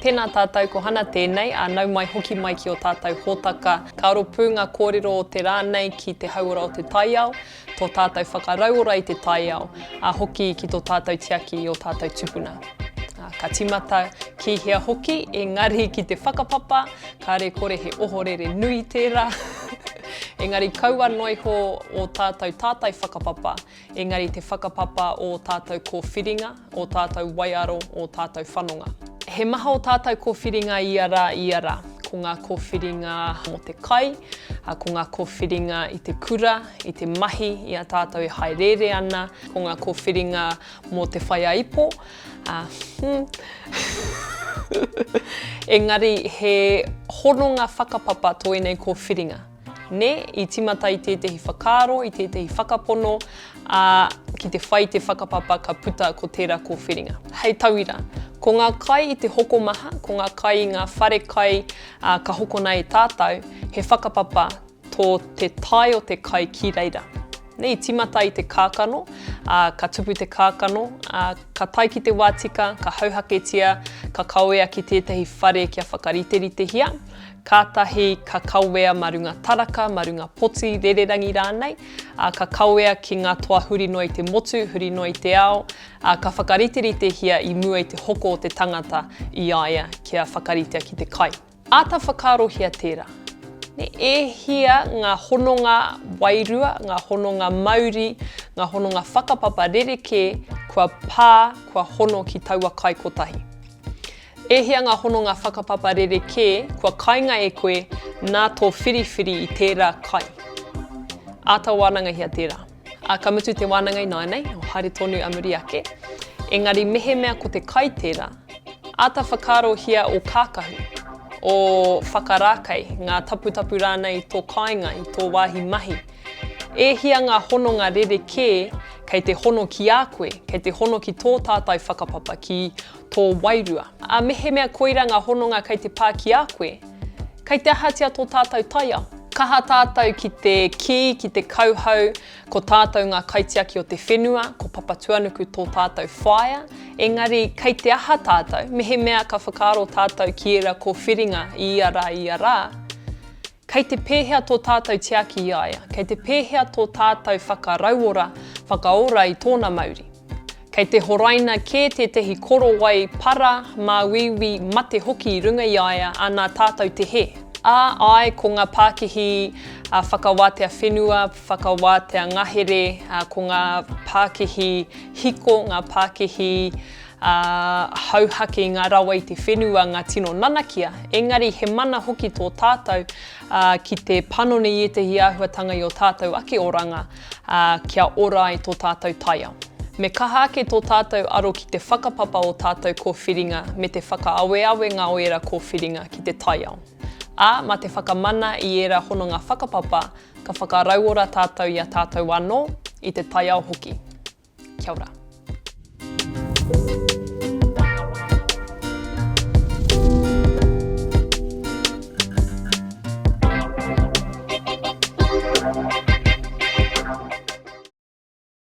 Tēnā tātou, ko Hana tēnei, ā, nau mai hoki mai ki ō tātou hōtaka. Ka aro pū ngā kōrero o te rā nei ki te hauora o te taiao, tō tātou whakarauora i te taiao, ā, hoki ki tō tātou tiaki i ō tātou tupuna. Ā, ka tīmata ki hea hoki, engari ki te whakapapa, kāre kore he ohorere nui tērā. Engari kaua noa iho ō tātou tātai whakapapa, Engari te whakapapa ō tātou kōwhiringa, ō tātou waiaro, ō tātou whanonga. He maha ō tātou kōwhiringa ia rā, ia rā. Ko ngā kōwhiringa mō te kai, ko ngā kōwhiringa i te kura, i te mahi, i a tātou e haereere ana, ko ngā kōwhiringa mō te whaiāipo, ā, hmm. Engari he hononga whakapapa tō ēnei kōwhiringa. Nē, i tīmata i tētehi whakaaro, i tētehi whakapono, ā, ki te whai i te whakapapa ka puta ko tērā kōwhiringa. Hei tauira, ko ngā kai i te hokomaha, ko ngā kai i ngā whare kai, ā, ka hokona e tātou, he whakapapa tō te tae o te kai ki reira. Nē, i tīmata i te kākano, ā, ka tupu te kākano, ā, ka tae ki te wā tika, ka hauhaketia, ka kawea ki tētehi whare kia whakariteritehia, Kātahi ka kawea mā runga taraka, mā runga poti, rererangi rānei, ā, ka kawea ki ngā toa huri noa i te motu, huri noa i te ao, ā, ka whakariteritehia i mua i te hoko o te tangata i a ia kia whakaritea ki te kai. Āta whakaarohia tērā. Nē, e hia ngā hononga wairua, ngā hononga mauri, ngā hononga whakapapa rerekē kua pā, kua hono ki taua kai kotahi. E hia ngā hononga whakapapa rerekē kua kainga e koe nā tō whiriwhiri i tērā kai? Āta wānangahia tērā. Ā, ka mutu te wānanga ināianei, haere tonu a muri ake. Engari mehemea ko te kai tērā, āta whakaarohia ō kākahu, ō whakarākei, ngā taputapu rānei i tō kāinga, i tō wāhi mahi. E hia ngā hononga rerekē kei te hono ki a koe, kei te hono ki tō tātai whakapapa, ki tō wairua. Ā, mehemea koira ngā hononga kei te pā ki a koe, kei te ahatia tō tātou taiao? Kaha tātou ki te kī, ki te kauhau, ko tātou ngā kaitiaki o te whenua, ko Papatuanuku tō tātou whaea, engari kei te aha tātou, mehemea ka whakaaro tātou ki ērā kōwhiringa i ia rā, i ia rā, kei te pēhea tō tātou tiaki i a ia, kei te pēhea tō tātou whakarauora, whakaora i tōna mauri? Kei te horaina kē tētahi korowai para, māuiui, mate hoki i runga i a ia, ā, nā tātou te hē. Ā, āe, ko ngā pākihi whakawātea whenua, whakawātea ngahere, ko ngā pākihi hiko, ngā pākihi hauhake i ngā rawa i te whenua ngā tino nanakia, engari he mana hoki tō tātou ki te panoni i ētahi āhuatanga i ō tātou ake oranga, ā, kia ora ai tō tātou taiao. Me kaha ake tō tātou aro ki te whakapapa o tātou kōwhiringa me te whakaaweawenga o ērā kōwhiringa ki te taiao. Ā, mā te whakamana i ērā hononga whakapapa, ka whakarauora tātou i a tātou anō, i te taiao hoki. Kia ora.